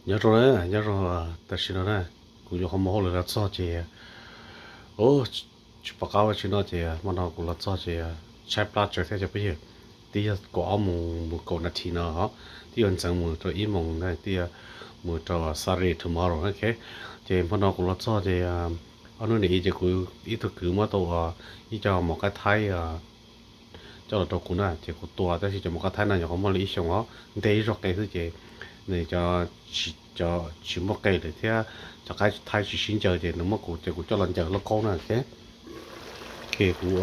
Nyob zoo, nyob zoo. Tam sim no na, kuv nyuam qhuav mus hauj lwm los txog ces, tsis pom qab ua tsi no ces hmo no kuv los txog ces tshaib plab tsawv thiab cov phooj ywg. Twb yog kaum ob moos mus kaum nas this no, twb yuav ntxeev mus rau ib moos na, twb yuav mus rau Saturday tomorrow na. Ces hmo no kuv los txog ces ob hnub nim ib ces kuv ib tug kwv muab tau ib co maum qaib thaib coj los rau kuv na, ces kuv tua, tab sis cov maum qaib thaib no nyuam qhuav muaj li ib xyoos os, nte ib zaug qe xwb ces nws cov, cov tsis muaj qe lawm thiab cov qaib thaib tsis sib ncaws ces nws muab kuv, ces kuv coj los ncaws lauj kaub na. Ces kuv,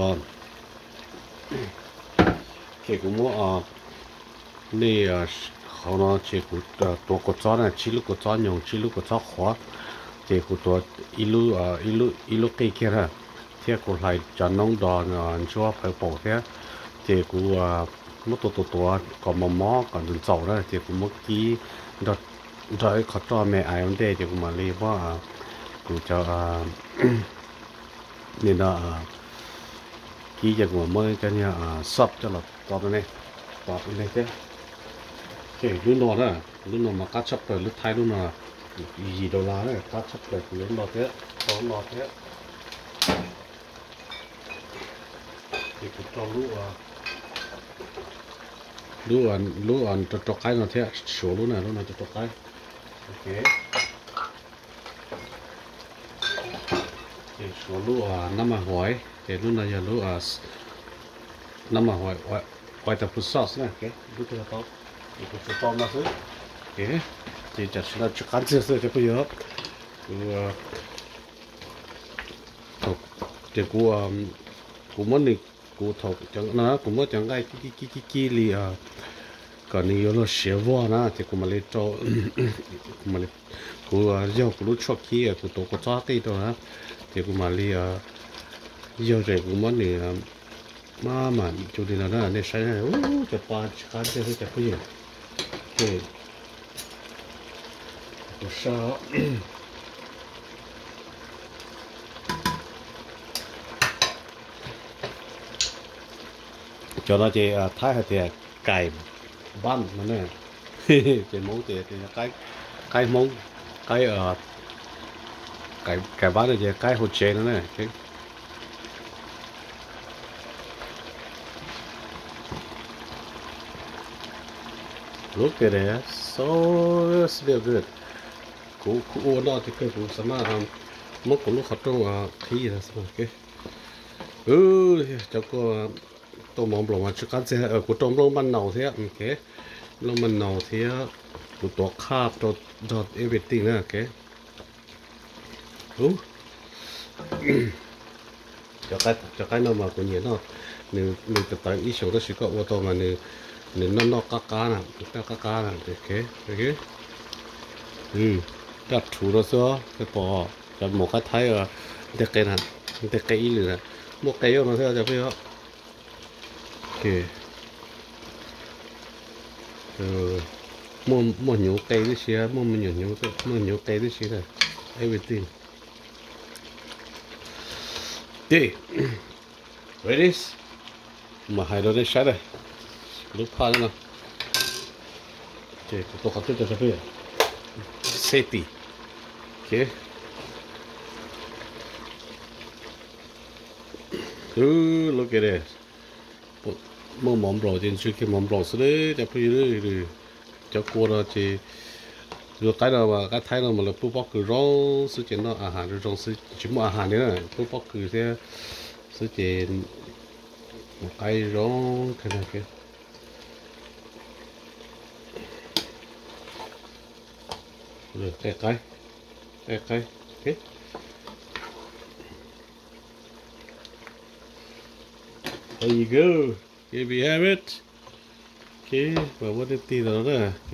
ces kuv muab nej, hauv no ces kuv tuav kua txob na, tsib lub kua txob nyoos, tsib lub kua txob qhuav, ces kuv tuav ib lub qij kiag na, thiab kuv hlais cov noob dos ntsuab pawv paum thiab, ces kuv muab tuav tuav tuav kom mos mos kom ntxaus ntxaus na, ces kuv muab kib nrog ib qho roj me ais ua ntej, ces kuv mam li muab kuv cov, nim no kib ces kuv mam muab cov niag sop coj los tua rau nej, tua rau nej thiab. Lub no na, lub no mas qab tshaj plaws, lub thaib lub no yim dollar na, qab tshaj plaws, kuv yuav lub no thiab, rau lub no thiab. Ces kuv rau lub, lub rau rau qaib no thiab, suav lub na, lub no rau rau qaib. Ces suav lub nab mas huaim, ces lub no yog lub nab mas huaim, white pepper sauce na, lub twg tau, ces kuv tsuas rau no xwb. Ces tam sim no tsw qab ntxiag xwb cov phooj ywg. Kuv, ces kuv, kuv muab nws, kuv thaum, kuv muab cov nqaij kib kib kib kib li kom nws yuav luag siav vog na, ces kuv mam li rau, kuv, yog kuv lub tshuaj kib kuv tuav kua txob qij rau na, ces kuv mam li yog zem kuv muab nws maj mam cu li no na, nej saib na, cov pa tsw qab ntxiag xwb cov phooj ywg. Ces kuv sa Cov no ces Thaib hais tias kais npab no ne, ces Hmoob ces tias qaib Hmoob, qaib, kais npab no ces qaib hauv tsev no ne. Look at it, so smell good. Kuv, kuv ua no ces kawg kuv xav mas muab kuv lub qhov rooj qhib. Cov kua tau mov nplaum mas tsw qab ntxiag. Kuv rau nplooj maj naus thiab, nplooj maj naus thiab kuv tuav qhaj rau, nrog everything na. Cov qaib no mas kuv nyiam noj, nws tawv tawv ib xyoos tab sis koj ua tau mas nws noj noj qab qab na, noj qab qab na. Kaj rhuv rau xwb, pom cov maum qaib Thaib nteg qe na, nteg qe ib lwm na, muaj qe ib no thiab cov phooj ywg. Muaj hnyuv qe tib si, muaj me nyuam hnyuv, muaj hnyuv qe tib si na, everything. Ces, ready, kuv mam hais rau nej saib na, lub phaj no. Ces kuv tua qhov twg rau peb, safety. Look at this. Muaj mov nplaum ces ntsw kiag mov nplaum xwb li cov phooj ywg. Cov kua no ces luag qaib no, qaib Thaib no mas lawv pub pob kws zoo xwb ces noj a has zoo zoo xwb, tsis muaj a has li na, pub pob kws thiab xwb ces mus qaib zoo kawg na. Qe qaib, qe qaib. There you go. Here we have it. Ok, mas muab nej tig tam no na. Ok,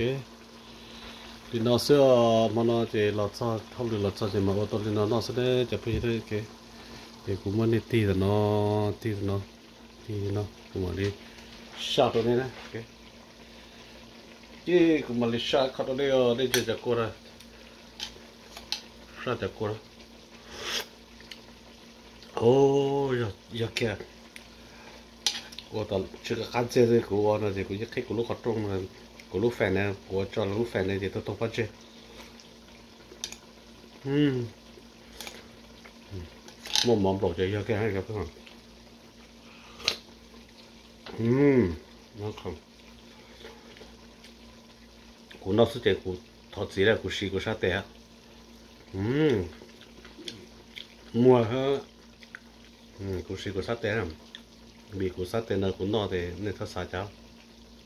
li no xwb os. Hmo no ces los txog, hauj lwm los txog ces mas ua tau li no noj xwb ne cov phooj ywg. Ok, ces kuv muab nej tig tam no, tig tam no, tig li no, kuv mam li saj rau nej na. Ces kuv mam li saj kho rau nej, nej ntsia cov kua na, saj cov kua na. Yog kiag ua tsw qab ntxiag xwb, kuv ua no ces kuv yeej qhib kuv lub qhov rooj, kuv lub fan na, kuv ua tso lub fan na ces tau toog pob ntseg. Muaj mov nplaum ces yog kiag. Kuv noj xwb ces kuv thov txim lawm, kuv siv kuv sab tes. Muaj, kuv siv kuv sab tes, vim kuv sab tes no kuv noj ces nej txhob xav cas,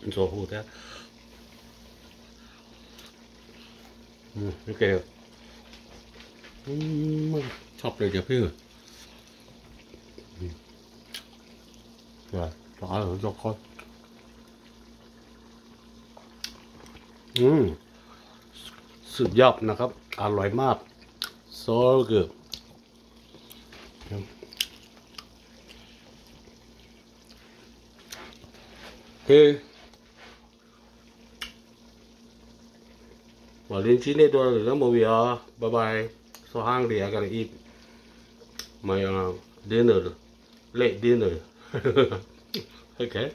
ntxuav hu thiab. Choj plaws cov phooj ywg. สุดยอดนะครับ อร่อยมาก so good. Ua li ntsib nej dua lwm lub movie os. Bye bye. So hungry, I gotta eat my dinner, late dinner. Okay.